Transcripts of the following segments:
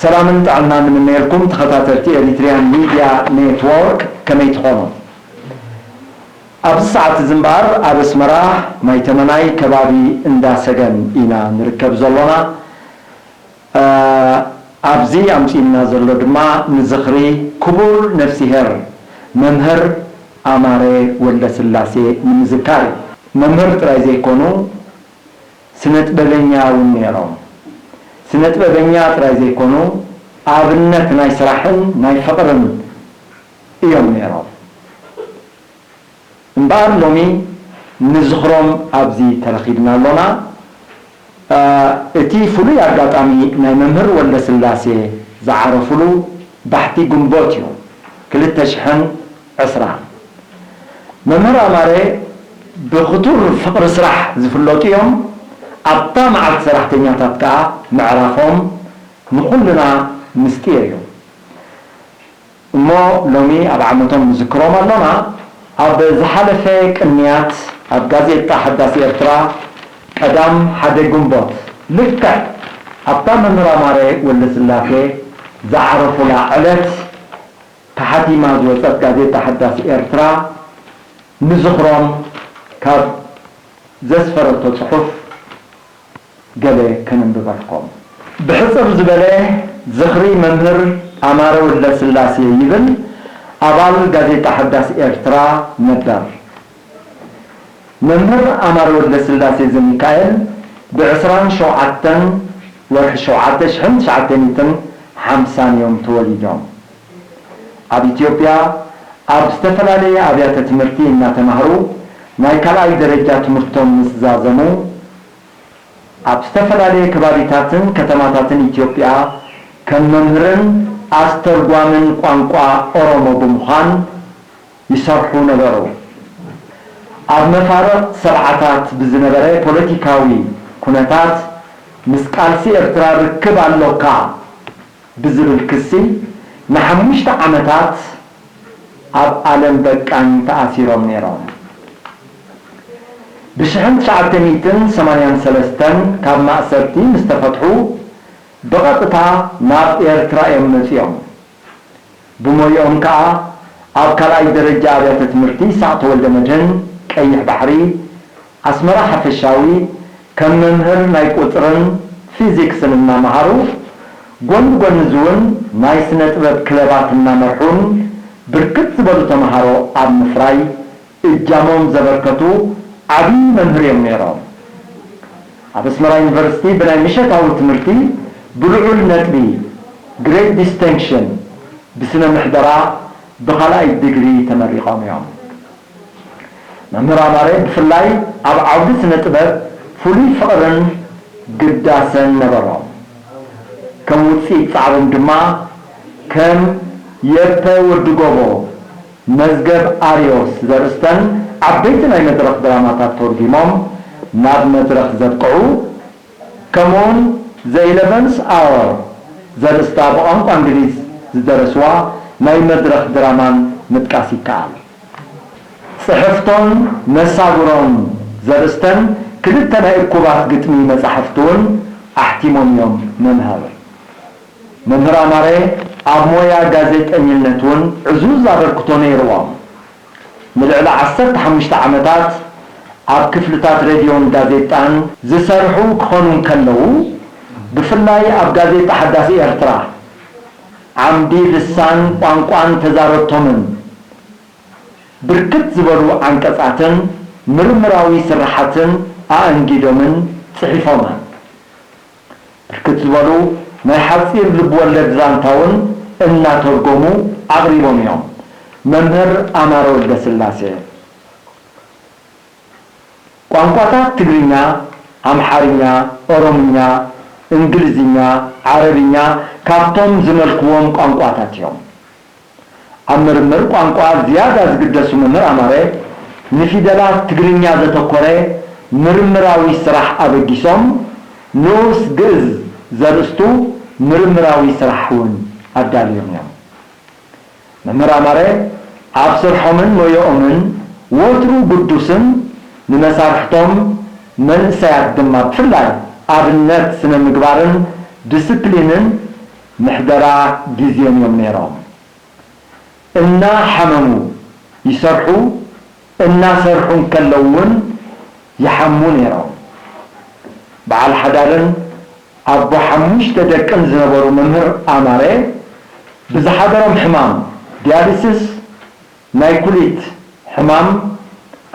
ሰላምን ጥዕናን ንምነየልኩም ተኸታተልቲ ኤሪትሪያን ሚድያ ኔትወርክ፣ ከመይ ትኾኑ? ኣብዚ ሰዓት እዚ እምበኣር ኣብ ኣስመራ ማይ ተመናይ ከባቢ እንዳ ሰገን ኢና ንርከብ ዘሎና። እ፣ ኣብዚ ኣምጺእና ዘሎ ድማ ንዝኽሪ ክቡር ነፍሲሄር መምህር ኣማረ ወልደስላሴ ንምዝካር እዩ። መምህር ጥራይ ዘይኮኑ፣ ስነ ጥበበኛ እውን ነይሮም። ስነ ጥበበኛ ጥራይ ዘይኮኑ፣ ኣብነት ናይ ስራሕን ናይ ፍቕርን እዮም ነይሮም። እምበኣር ሎሚ ንዝኽሮም ኣብዚ ተረኺብና ኣሎና። እ፣ እቲ ፍሉይ ኣጋጣሚ ናይ መምህር ወልደስላሴ ዝዓረፉሉ ባሕቲ ግንቦት እዩ፣ ክልተ ሽሕን ዕስራ። መምህር ኣማረ ብኽቱር ፍቕሪ ስራሕ ዝፍለጡ እዮም። ኣብታ መዓልቲ ሰራሕተኛታት ከኣ ምዕራፎም ንኹልና ምስጢር እዩ። እሞ ሎሚ ኣብ ዓመቶም ንዝክሮም ኣሎና። ኣብ ዝሓለፈ ቅንያት ኣብ ጋዜጣ ሓዳስ ኤርትራ ቀዳም ሓደ ግንቦት፣ ልክዕ ኣብታ መምህር ኣማረ ወልደስላሴ ዝዓረፉላ ዕለት ተሓቲማ ዝወጸት ጋዜጣ ሓዳስ ኤርትራ ንዝኽሮም ካብ ዘስፈረቶ ጽሑፍ ገለ ከነንብበልኩም። ብሕጽር ዝበለ፣ ዝኽሪ መምህር ኣማረ ወልደስላሴ ይብል ኣባል ጋዜጣ ሓዳስ ኤርትራ ነበር። መምህር ኣማረ ወልደስላሴ ዘሚካኤል ብዕስራን ሸውዓተን ወርሒ ሸውዓተ ሽሕን ትሽዓተ ሚእትን ሓምሳን እዮም ተወሊዶም። ኣብ ኢትዮጵያ ኣብ ዝተፈላለየ ኣብያተ ትምህርቲ እናተማህሩ ናይ ካልኣይ ደረጃ ትምህርቶም ምስ ዛዘሙ፣ ኣብ ዝተፈላለየ ከባቢታትን ከተማታትን ኢትዮጵያ ከም መምህርን ኣስተርጓምን ቋንቋ ኦሮሞ ብምዃን ይሰርሑ ነበሩ። ኣብ መፋርቕ ሰብዓታት ብዝነበረ ፖለቲካዊ ኩነታት ምስ ቃልሲ ኤርትራ ርክብ ኣሎካ ብዝብል ክሲ ንሓሙሽተ ዓመታት ኣብ ኣለም በቃኝ ተኣሲሮም ነይሮም። ብሽሕን ትሽዓተ ሚእትን ሰማንያን ሰለስተን ካብ ማእሰርቲ ምስ ተፈትሑ ብቐጥታ ናብ ኤርትራ እዮም መጺኦም። ብሞይኦም ከኣ ኣብ ካልኣይ ደረጃ ኣብያተ ትምህርቲ ይስዓብ ተወልደ መድህን፣ ቀይሕ ባሕሪ፣ ኣስመራ ሓፈሻዊ፣ ከም መምህር ናይ ቁጽርን ፊዚክስን እናመሃሩ፣ ጎን ጎኒ እዚ እውን ናይ ስነ ጥበብ ክለባት እናመርሑን ብርክት ዝበሉ ተምሃሮ ኣብ ምፍራይ እጃሞም ዘበርከቱ ዓብዪ መምህር እዮም ነይሮም። ኣብ ኣስመራ ዩኒቨርሲቲ ብናይ ምሸታዊ ትምህርቲ ብልዑል ነጥቢ፣ ግሬት ዲስቲንክሽን፣ ብስነ ምሕደራ ብኻልኣይ ዲግሪ ተመሪቖም እዮም። መምህር ኣማረ ብፍላይ ኣብ ዓውዲ ስነ ጥበብ ፍሉይ ፍቕርን ግዳሰን ነበሮም። ከም ውጽኢት ጻዕሮም ድማ ከም የፐ ወዲ ጎቦ፣ መዝገብ ኣርዮስ ዘርእስተን ዓበይቲ ናይ መድረኽ ድራማታት ተርጒሞም ናብ መድረኽ ዘብቅዑ፣ ከምኡውን ዘ ኢለቨንስ ኣወር ዘርእስታ ብቋንቋ እንግሊዝ ዝደረስዋ ናይ መድረኽ ድራማን ምጥቃስ ይከኣል። ጽሕፍቶን መሳግሮን ዘርእስተን ክልተ ናይ እኩባት ግጥሚ መጻሕፍቲ እውን ኣሕቲሞም እዮም መምህር። መምህር ኣማረ ኣብ ሞያ ጋዜጠኝነት እውን ዕዙዝ ኣበርክቶ ነይርዎም። ንልዕሊ ዓሰርተ ሓሙሽተ ዓመታት ኣብ ክፍልታት ሬድዮን ጋዜጣን ዝሰርሑ ክኾኑ እንከለዉ፣ ብፍላይ ኣብ ጋዜጣ ሓዳስ ኤርትራ ዓምዲ ልሳን ቋንቋን ተዛረብቶምን ብርክት ዝበሉ ዓንቀጻትን ምርምራዊ ስርሓትን ኣኣንጊዶምን ጽሒፎምን። ብርክት ዝበሉ ናይ ሓጺር ልብወለድ ዛንታ እውን እናተርጎሙ ኣቕሪቦም እዮም። መምህር ኣማረ ወልደስላሴ። ቋንቋታት ትግርኛ፣ ኣምሓርኛ፣ ኦሮምኛ፣ እንግሊዝኛ፣ ዓረብኛ ካብቶም ዝመልክዎም ቋንቋታት እዮም። ኣብ ምርምር ቋንቋ ዝያዳ ዝግደሱ መምህር ኣማረ፣ ንፊደላት ትግርኛ ዘተኮረ ምርምራዊ ስራሕ ኣበጊሶም፣ ንኡስ ግእዝ ዘርእስቱ ምርምራዊ ስራሕ እውን ኣዳልዮም እዮም። መምህር ኣማረ ኣብ ስርሖምን ሞያኦምን ወትሩ ግዱስን ንመሳርሕቶም መንእሰያት ድማ ብፍላይ ኣብነት ስነ ምግባርን ዲስፕሊንን ምሕደራ ግዜን እዮም ነይሮም። እናሓመሙ ይሰርሑ፣ እናሰርሑ እንከለዉ እውን ይሓሙ ነይሮም። በዓል ሓዳርን ኣቦ ሓሙሽተ ደቅን ዝነበሩ መምህር ኣማረ ብዝሓደሮም ሕማም ዲያሊስስ ናይ ኩሊት ሕማም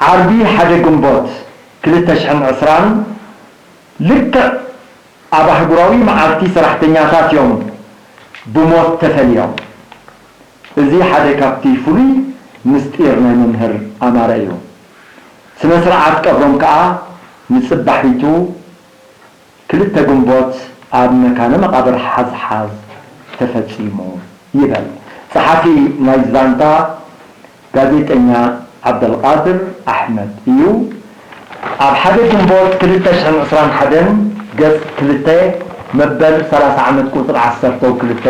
ዓርቢ ሓደ ግንቦት ክልተ ሽሕን ዕስራን ልክዕ ኣብ ኣህጉራዊ መዓልቲ ሰራሕተኛታት እዮም ብሞት ተፈልዮም። እዚ ሓደ ካብቲ ፍሉይ ምስጢር ናይ መምህር ኣማረ እዩ። ስነ ስርዓት ቀብሮም ከኣ ንጽባሒቱ ክልተ ግንቦት ኣብ መካነ መቓብር ሓዝሓዝ ተፈጺሙ ይበል። ጸሓፊ ናይ ዛንታ ጋዜጠኛ ዓብደልቃድር ኣሕመድ እዩ። ኣብ ሓደ ግንቦት ክልተ ሽሕን ዕስራን ሓደን ገጽ ክልተ መበል ሰላሳ ዓመት ቁጽሪ ዓሰርተ ክልተ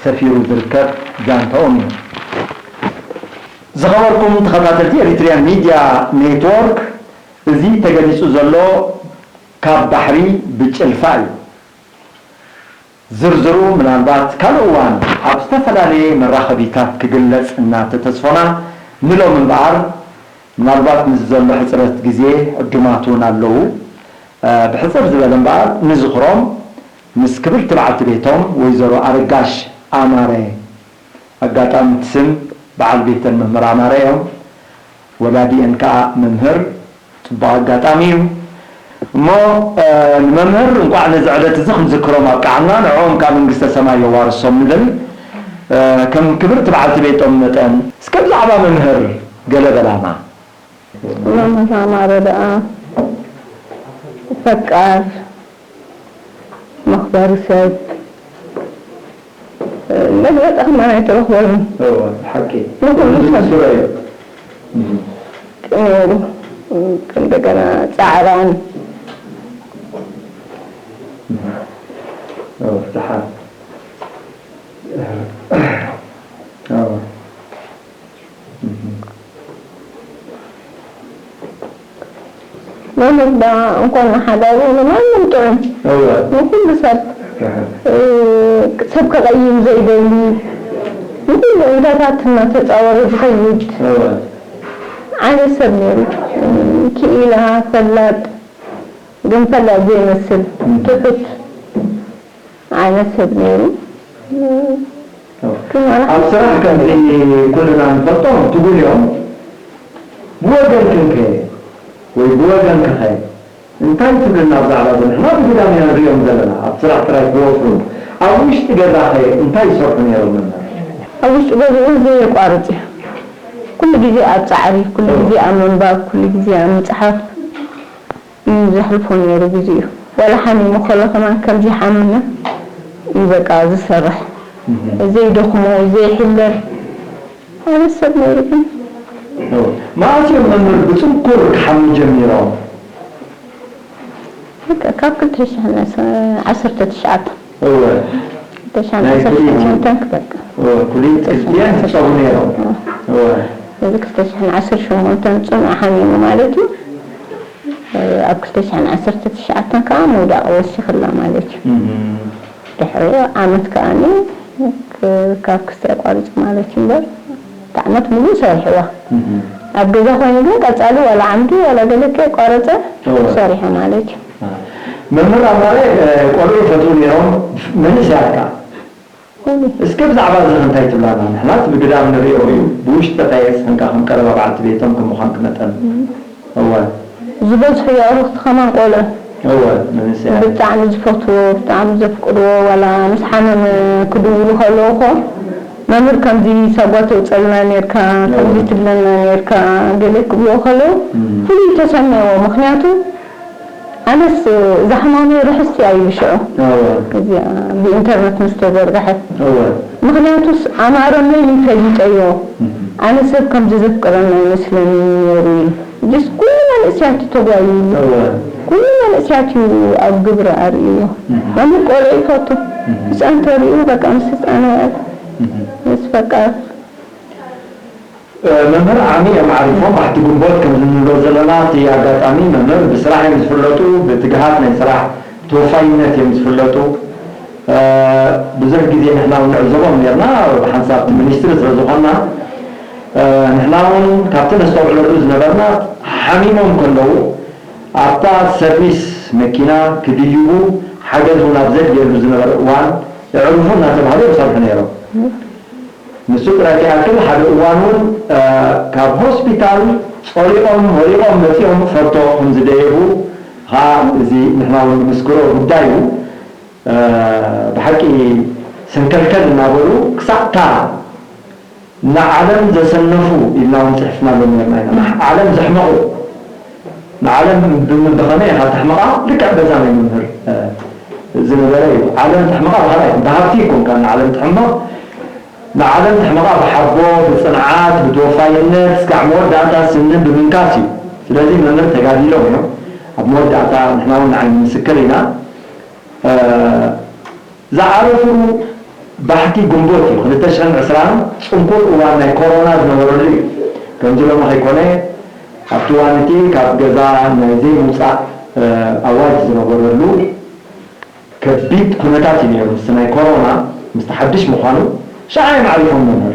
ሰፊሩ ዝርከብ ዛንታኦም እዩ። ዝኸበርኩም ተኸታተልቲ ኤሪትሪያን ሚድያ ኔትወርክ፣ እዚ ተገሊጹ ዘሎ ካብ ባሕሪ ብጭልፋ እዩ። ዝርዝሩ ምናልባት ካልእ እዋን ኣብ ዝተፈላለየ መራኸቢታት ክግለጽ እናተተስፎና፣ ንሎም እምበኣር ምናልባት ምስ ዘሎ ሕጽረት ግዜ ዕዱማት እውን ኣለዉ። እ፣ ብሕጽር ዝበለ እምበኣር ንዝኽሮም ምስ ክብርቲ በዓልቲ ቤቶም ወይዘሮ ኣረጋሽ ኣማረ፣ ኣጋጣሚ እቲ ስም በዓል ቤተን መምህር ኣማረ እዮም። ወላዲኤን ከኣ መምህር። ጽቡቕ ኣጋጣሚ እዩ። እሞ፣ እ፣ ንመምህር እንቋዕ ነዚ ዕለት እዚ ክንዝክሮም ኣብቅዓና፣ ንዕኦም ከኣ መንግስተ ሰማይ የዋርሶም ንብል። እ፣ ከም ክብርቲ በዓልቲ ቤቶም መጠን፣ እስከ ብዛዕባ መምህር ገለ በላና። መምህር ኣማረ ደኣ ፈቃር፣ መኽበሪ ሰብ፣ መግለጺ ከማን ኣይትረኽበሉን። እወ፣ ሓቂ። ንኹሉ ሰብ። ስረ እዩ። እም። ነይሩ። እንደገና ጻዕራም። እወ፣ ደሓን። እወ። መምህር ደኣ እንኳን ንሓዳሩ ንማንም ጥዑም። እወ። ንኹሉ ሰብ፣ ደሓን። እ፣ ሰብ ክቐይም ዘይደሊ፣ ንኹሉ ዕዳታት እናተጻወረ ዝኸይድ እወ። ዓይነት ሰብ ነይሩ። ክኢላ፣ ፈላጥ፣ ግን ፈላጥ ዘይመስል፣ እም። ትሑት። ዓይነት ሰብ ነይሩ። ግን ዋላ ኣብ ስራሕ ከምዚ ኩልና ንፈልጦም ትጉል እዮም። ብወገንክን ከ ወይ ብወገንኪ ከ እንታይ ትብልና? ብዛዕባ እዚ ንሕና ብግዳም ኢና ንሪኦም ዘለና። ኣብ ስራሕ ጥራይ ክወፍሩ ኣብ ውሽጢ ገዛ ከ እንታይ ይሰርሑ ነይሮም መምህር? ኣብ ውሽጢ ገዝኡ ዘየቋርጽ እዩ። ኩሉ ግዜ ኣብ ጻዕሪ፣ ኩሉ ግዜ ኣብ ምንባብ፣ ኩሉ ግዜ ኣብ ምጽሓፍ። ዘሕልፎ ነይሩ ግዜኡ። ዋላ ሓሚሙ ከሎ ከማን ከምዚ ሓምና እዩ በቃ ዝሰርሕ። እህ። ዘይደኽሞ፣ ዘይሕለል ዓይነት ሰብ ነይሩ ግን። እዎ። መዓስ እዮም መምህር ብጽንኩር ክሓሙ ጀሚሮም? በቃ ካብ ክልተ ሽሕን ዓሰርተ ትሽዓተ። እወ። ክልተ ሽሕን ናይ ዓሰርተ ሸሞንተን በቃ። እወ፣ ኩሊት ክልቲኤን ትጸቡ ነይሮም። እወ። እወ። እዚ ክልተ ሽሕን ዓሰርተ ሸሞንተን ጽኑዕ ሓሚሙ ማለት እዩ። ኣብ ክልተ ሽሕን ዓሰርተ ትሽዓተን ከኣ ምውዳቕ ወሲኽላ ማለት እዩ። እህ። ድሕሪኡ ዓመት ከኣኒ ክ-፣ ካብ ክስታይ ኣቋሪጹ ማለት እዩ እምበር፣ እቲ ዓመት ምሉእ ሰሪሕዋ። እህ። ኣብ ገዛ ኮይኑ ግን ቀጻሊ ዋላ ዓምዲ ዋላ ገለ ከየቋረጸ እወ። ሰሪሑ ማለት እዩ። መምህር ኣማረ፣ እ፣ ቆልዑ ይፈትዉ ነይሮም፣ መንእሰያት ከኣ። እስከ ብዛዕባ እዚ እንታይ ትብላና? ንሕናስ ብግዳም ንሪኦ እዩ፣ ብውሽጢ ከ ንስኽን ከኣ ከም ቀረባ በዓልቲ ቤቶም ከም ምዃንኪ መጠን። እም። እወ። ዝበዝሑ የዕሩኽቲ ከማን ቆልዑ። እወ፣ መንእሰያት። ብጣዕሚ ዝፈትዎ፣ ብጣዕሚ ዘፍቅርዎ፣ ዋላ ምስ ሓመመ ክድውሉ ከለዉ እኮ፣ "መምህር ከምዚ ሳጓ ተውጸልና ኔርካ፣ ከምዚ እወ። ትብለና ኔርካ" ገለ ክብልዎ ከለዉ፣ እም። ፍሉይ ተሰሚዕዎ። ምኽንያቱ፣ ኣነስ እዛ ሕማመይ ርሕስቲ እያ ኢሉ ሽዑ። እወ። እዚኣ ብኢንተርነት ምስ ተዘርግሐት። እወ። ምኽንያቱስ ኣማረ መን እዩ ፈሊጠዮ? እህ። ኣነ ሰብ ከምዚ ዘፍቅረኒ ኣይመስለንን ነይሩ ኢሉ። እዚስ ኩሉ መንእሰያት እዩ ተጓይዩ ኢሉ። እወ። ኩሉ መንእሰያት እዩ ኣብ ግብሪ ኣርእይዎ። እህ። መምህር ቆልዑ ይፈቱ። እህ። ህፃን ተርእዩ በቃ ምስ ህፃን ይውዕል። እህ። ምስ በቃ መምህር ዓሚ እዮም ዓሪፎም፣ ባሕቲ ግንቦት ከምዚ ንብሎ ዘለና፣ እቲ ኣጋጣሚ መምህር ብስራሕ እዮም ዝፍለጡ፣ ብትግሃት ናይ ስራሕ ተወፋይነት እዮም ዝፍለጡ። እ፣ ብዙሕ ግዜ ንሕና እውን ንዕዘቦም ነርና፣ ብሓንሳብ እቲ ሚኒስትሪ ስለ ዝኾንና፣ እ፣ ንሕና እውን ካብቲ ነስተውዕለሉ ዝነበርና፣ ሓሚሞም ከለዉ ኣብታ ሰርቪስ መኪና ክድይቡ፣ ሓገዝ እውን ኣብ ዘድልየሉ ዝነበረ እዋን፣ "እዕርፉ" እናተባህሉ እዮም ዝሰርሑ ነይሮም። ንሱ ጥራይ ከይኣክል፣ ሓደ እዋን እውን፣ እ፣ ካብ ሆስፒታል ጸሊቖም ወዲቖም መጺኦም ፈቶ ከም ዝደየቡ ኸኣ እዚ ንሕና እውን ንምስክሮ ጉዳይ እዩ። እ፣ ብሓቂ ሰንከልከል እናበሉ ክሳዕ ታራ ንዓለም ዘሰነፉ ኢልና እውን ጽሒፍናሎም ነርና ኢና። ዓለም ዘሕመቑ፣ ንዓለም ብም-፣ ብኸመይ ኢኻ ተሕምቓ? ልክዕ በዛ ናይ መምህር፣ እ፣ ዝነበረ እዩ። ዓለም ተሕምቓ ብኻልኣይ፣ ብሃብቲ ኣይኮንካን ንዓለም ተሕምቕ። ንዓለም ተሕምቓ ብሓቦ፣ ብጽንዓት፣ ብተወፋይነት፣ እስካዕ መወዳእታ ስኒ ብምንካስ እዩ። ስለዚ መምህር ተጋዲሎም እዮም። ኣብ መወዳእታ ንሕና እውን ንዓይኒ ምስክር ኢና። እ፣ ዝዓረፉ ባሕቲ ግንቦት እዩ፣ ክልተ ሽሕን ዕስራን ጽንኩር እዋን ናይ ኮሮና ዝነበረሉ እዩ። ከምዚ ሎሚ ከይኮነ፣ ኣብቲ እዋን እቲ ካብ ገዛ ናይ ዘይምውጻእ፣ እ፣ ኣዋጅ ዝነበረሉ ከቢድ ኩነታት እዩ ነይሩ። ምስቲ ናይ ኮሮና፣ ምስቲ ሓድሽ ምዃኑ፣ ሽዓ እዮም ዓሪፎም መምህር።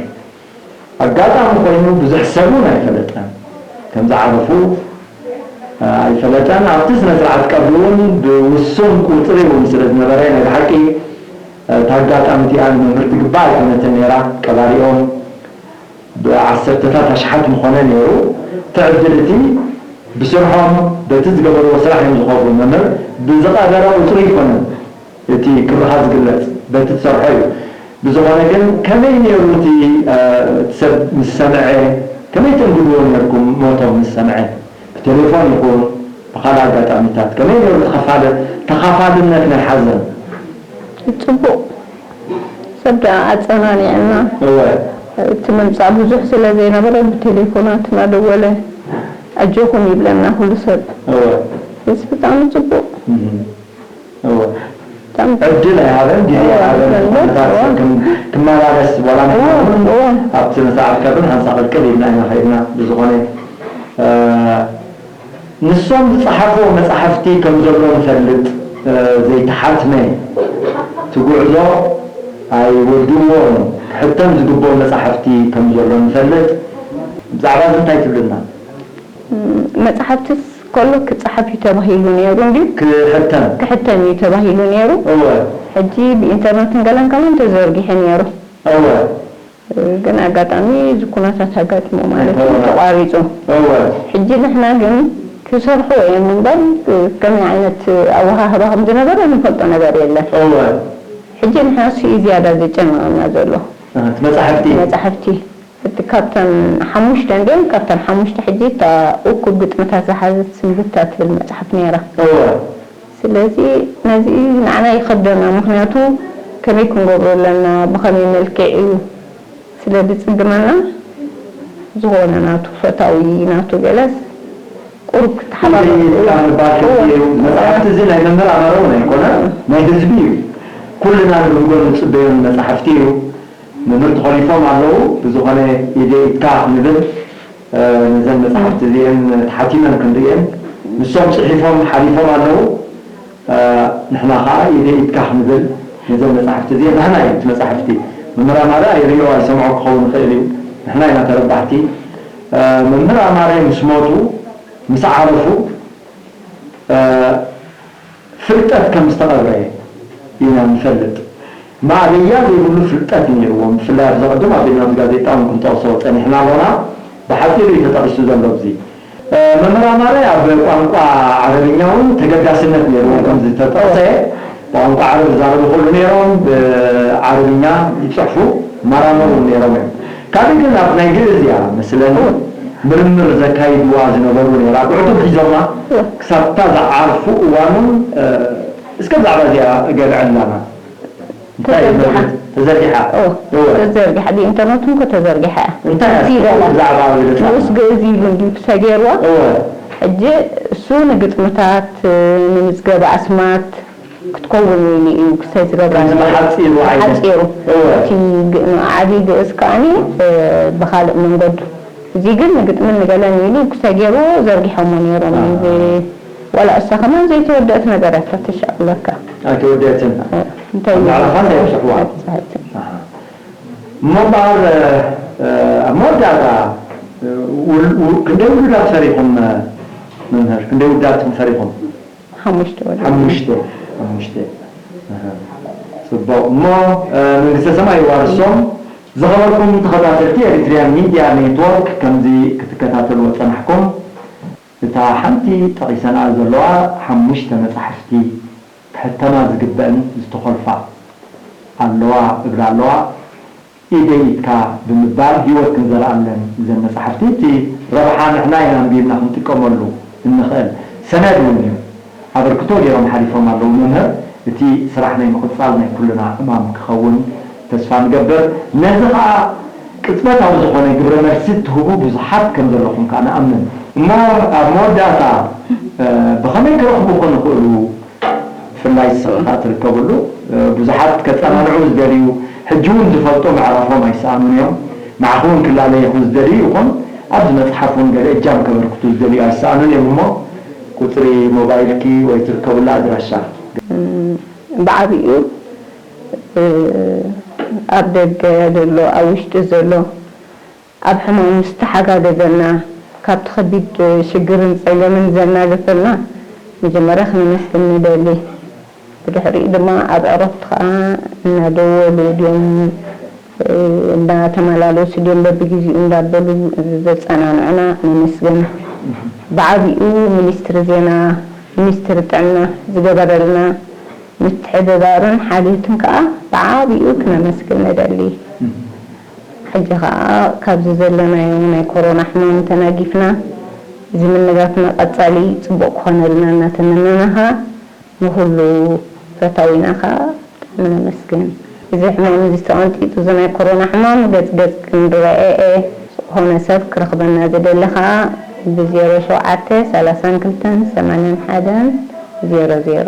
ኣጋጣሚ ኮይኑ ብዙሕ ሰብ እውን ኣይፈለጠን። ከም ዝዓረፉ፣ እ፣ ኣይፈለጠን። ኣብቲ ስነ ስርዓት ቀብሪ እውን ብውሱን ቁጽሪ እውን ስለ ዝነበረ፣ ናይ ብሓቂ፣ እ፣ እታ ኣጋጣሚ እቲኣ ንመምህር ትግባእ ኣይኮነትን ነይራ። ቀባሪኦም ብዓሰርተታት ኣሽሓት ምኾነ ነይሩ። እቲ ዕድል እቲ ብስርሖም፣ በቲ ዝገበርዎ ስራሕ እዮም ዝኸብሩ። መምህር ብዝቐደረ ቁጽሪ ኣይኮነን። እቲ ክብርኻ ዝግለጽ በቲ ትሰርሖ እዩ። ብዝኾነ ግን ከመይ ነይሩ እቲ፣ እ፣ እቲ ሰብ ምስ ሰምዐ፣ ከመይ ተንግድዎ ነርኩም ሞቶም ምስ ሰምዐ? ብቴሌፎን ይኹን ብኻልእ ኣጋጣሚታት ከመይ ነይሩ ተኸፋለ-፣ ተኻፋልነት ናይ ሓዘን? ጽቡቕ። ሰብ ደኣ ኣጸናኒዕና። እወ። እቲ ምምጻእ ብዙሕ ስለ ዘይነበረ ብቴሌፎናት እናደወለ ኣጆኹም ይብለና ኩሉ ሰብ። እወ። እዚ ብጣዕሚ ጽቡቕ። እህ። እወ። ዕድል ኣይሃበን፣ ግዜ ኣይሃበን። ኩነታት ክመላለስ ዋላ ንሕና እውን ኣብቲ ስነ ስርዓት ቀብርን ሓንሳ ቅልቅል ኢልና ኢና ከይድና። ብዝኾነ፣ እ፣ ንሶም ዝጸሓፍዎ መጻሕፍቲ ከም ዘሎ ንፈልጥ፣ እ፣ ዘይተሓትመ፣ እቲ ጉዕዞ ኣይወድእዎን፣ ክሕተም ዝግብኦ መጻሕፍቲ ከም ዘሎ ንፈልጥ። ብዛዕባ እዚ እንታይ ትብልና? መጻሕፍትስ ከሎ ክጸሓፍ እዩ ተባሂሉ ነይሩ እንድዩ። ክሕተም። ክሕተም እዩ ተባሂሉ ነይሩ። እወ። ሕጂ ብኢንተርነትን ገለን ከማን ተዘርጊሑ ነይሩ። እወ። ግን ኣጋጣሚ እዚ ኩነታት ኣጋጢሙ ማለት እዩ፣ ተቋሪጹ። እወ። ሕጂ ንሕና ግን ክሰርሑ እዮም እምበር ከመይ ዓይነት ኣወሃህባ ከም ዝነበረ ንፈልጦ ነገር የለን። እወ። ሕጂ ንሕና እሱ እዩ ዝያዳ ዘጨንቐና ዘሎ። ኣህ፣ እቲ መጻሕፍቲ። መጻሕፍቲ። እቲ ካብተን ሓሙሽተ እንድየን፣ ካብተን ሓሙሽተ ሕጂ እታ እኩብ ግጥምታት ዝሓዘት ስንብታ ትብል መጽሓፍ ነይራ። እወ። ስለዚ ነዚ ንዓና ይኸብደና፣ ምኽንያቱ ከመይ ክንገብሮ ኣለና፣ ብኸመይ መልክዕ እዩ ስለ ዝጽግመና፣ ዝኾነ ናቱ ፈታዊ ናቱ ገለስ ቁሩብ ክትሓባበሩ። ኢልካ ምባል ከቢድ እዩ። መጽሓፍቲ እዚ ናይ መምህር ኣማረ እውን ኣይኮነን፣ ናይ ህዝቢ እዩ። ኩልና ንብህጎ ንጽበዮን መጽሓፍቲ እዩ። መምህር ተኾሊፎም ኣለዉ። ብዝኾነ ኢደ ኢድካ ክንብል፣ እ፣ ነዘን መጻሕፍቲ እዚኤን ተሓቲመን ክንርእየን፣ ንሶም ጽሒፎም ሓሊፎም ኣለዉ። እ፣ ንሕና ኸኣ ኢደ ኢድካ ክንብል ነዘን መጻሕፍቲ እዚኤን፣ ንሕና እዩ እቲ መጻሕፍቲ። መምህር ኣማረ ኣይርእዮ ኣይሰምዖ ክኸውን ይኽእል እዩ። ንሕና ኢና ተረባሕቲ። እ፣ መምህር ኣማረ ምስ ሞቱ፣ ምስ ዓረፉ፣ እ፣ ፍልጠት ከም ዝተቐብረ ኢና ንፈልጥ። ማእለያ ዘይብሉ ፍልጠት እዩ ነይርዎም። ብፍላይ ኣብዚ ቅድም ኣብ ቤትናቱ ጋዜጣ እውን ክንጠቕሶ ጸኒሕና ኣሎና። ብሓጺሩ እዩ ተጠቒሱ ዘሎ ኣብዚ። እ፣ መምህር ኣማረ ኣብ ቋንቋ ዓረብኛ እውን ተገዳስነት ነይርዎም። ከም ዝተጠቕሰ ብቋንቋ ዓረብ ዝዛረቡ ይኽእሉ ነይሮም፣ ብዓረብኛ ይጽሕፉ፣ ይመራመሩ እውን ነይሮም እዮም። ካልእ ግን ኣብ ናይ ግእዝ እያ መስለኒ ምርምር ዘካይድዋ ዝነበሩ ነይራ። ብዕቱብ ሒዞማ ክሳብ እታ ዝዓርፉ እዋን እውን፣ እ፣ እስከ ብዛዕባ እዚኣ ገልዐላና። እንታይ እዩ ተዘርጊሓ። መርምር? ተዘርጊሓ? እወ፣ እወ። ተዘርጊሓ። ብኢንተርነት እኮ ተዘርጊሓ እያ። እንታይ እያ? ፊደላት። ብዛዕባ ገለጻ። ንኡስ ግእዝ ኢሉ እንድዩ ክሳይ ገይርዋ። እወ። ሕጂ እሱ ንግጥምታት፣ ንምዝገባ ኣስማት ክትከውን ኢሉ እዩ ክሳይ ዝገብራ ከምዚ ነይሩ። ብሓጺሩ ዓይነት። ብሓጺሩ። እወ። እቲ ግ-፣ ዓቢ ግእዝ ከኣኒ፣ እ፣ ብኻልእ መንገዱ። እዚ ግን ንግጥምን ንገለን ኢሉ ክሳይ ገይርዎ ዘርጊሖሞ ነይሮም እዩ። ኣሃ። ብ-፣ ዋላ እሳ ከማን ዘይተወደአት ነገር እያ ተሻቕለካ። ኣይተወደአትን። እንታይ ኣብ ላዕሊ ኸኣ እንታይ ይብፅሕዋ? ኣይብፅሓትን። ኣሃ። እሞ እምበኣር ኣብ መወዳእታ ክንደይ ውሉዳት ፈሪኹም? መምህር፣ ክንደይ ውዳት ኢኹም ፈሪኹም? ሓሙሽተ ወለዲ። ሓሙሽተ። ሓሙሽተ። ኣሃ። ፅቡቕ። እሞ መንግስተ ሰማይ ይዋርሶም። ዝኸበርኩም ተኸታተልቲ ኤሪትሪያን ሚድያ ኔትወርክ፣ ከምዚ ክትከታተልዎ ዝፀናሕኩም እታ ሓንቲ ጠቒሰንኣ ዘለዋ ሓሙሽተ መጻሕፍቲ ክሕተማ ዝግበእን ዝተኾልፋ ኣለዋ እብላ ኣለዋ። ኢደይ ኢድካ ብምባል ህይወት ክንዘርኣለን እዘን መጻሕፍቲ እቲ ረብሓ ንሕና ኢና ኣንቢብና ክንጥቀመሉ እንኽእል ሰነድ እውን እዩ። ኣበርክቶ ገይሮም ሓሊፎም ኣለዉ መምህር። እቲ ስራሕ ናይ ምቕጻል ናይ ኩልና ዕማም ክኸውን ተስፋ ንገብር። ነዚ ኸኣ ቅጽበታዊ ዝኾነ ግብረ መልሲ እትህቡ ብዙሓት ከም ዘለኹም ከኣ ንኣምን። እሞ ኣብ መወዳእታ ብኸመይ ክረኽቡኹ ንኽእሉ? ብፍላይ ንስኺ ከኣ ትርከብሉ ብዙሓት ከጸናንዑ ዝደልዩ ሕጂ እውን ዝፈልጡ ምዕራፎም ኣይሰኣኑን እዮም። ንዓኺ እውን ክላለዩኺ ዝደልዩ ይኹን ኣብዚ መጽሓፍ እውን ገለ እጃም ከበርክቱ ዝደልዩ ኣይሰኣኑን እዮም። እሞ ቁጽሪ ሞባይልኪ ወይ ትርከብሉ ኣድራሻ? ብዓቢኡ ኣብ ደገ ዘሎ ኣብ ውሽጢ ዘሎ ኣብ ሕማሙ ዝተሓጋገዘና ካብቲ ከቢድ ሽግርን ጸገምን ዘናገፈልና መጀመርያ ክነመስግን ንደሊ። ብድሕሪኡ ድማ ኣብ ዕረፍቲ ከኣ እናደወሉ ድዮም እናተመላለሱ ድዮም በብግዜኡ እንዳበሉ ዘጸናንዑና ነመስግን። ብዓቢኡ ሚኒስትሪ ዜና፣ ሚኒስትሪ ጥዕና ዝገበረልና ምትሕብባርን ሓልዮትን ከኣ ብዓቢኡ ክነመስግን ንደሊ። ሕጂ ከኣ ካብዚ ዘለናዮ ናይ ኮሮና ሕማም ተናጊፍና ዝምንጋፍና ቀጻሊ ጽቡቕ ክኾነልና እናተመነና ከኣ ንኹሉ ፈታዊና ከኣ ብጣዕሚ ነመስግን። እዚ ሕማም እዚ ተቐንጢጡ እዚ ናይ ኮሮና ሕማም ገጽ ገጽ ክንረኣኤ ዝኾነ ሰብ ክረኽበና ዝደሊ ከኣ ብዜሮ ሸውዓተ ሰላሳን ክልተን ሰማንያን ሓደን ዜሮ ዜሮ።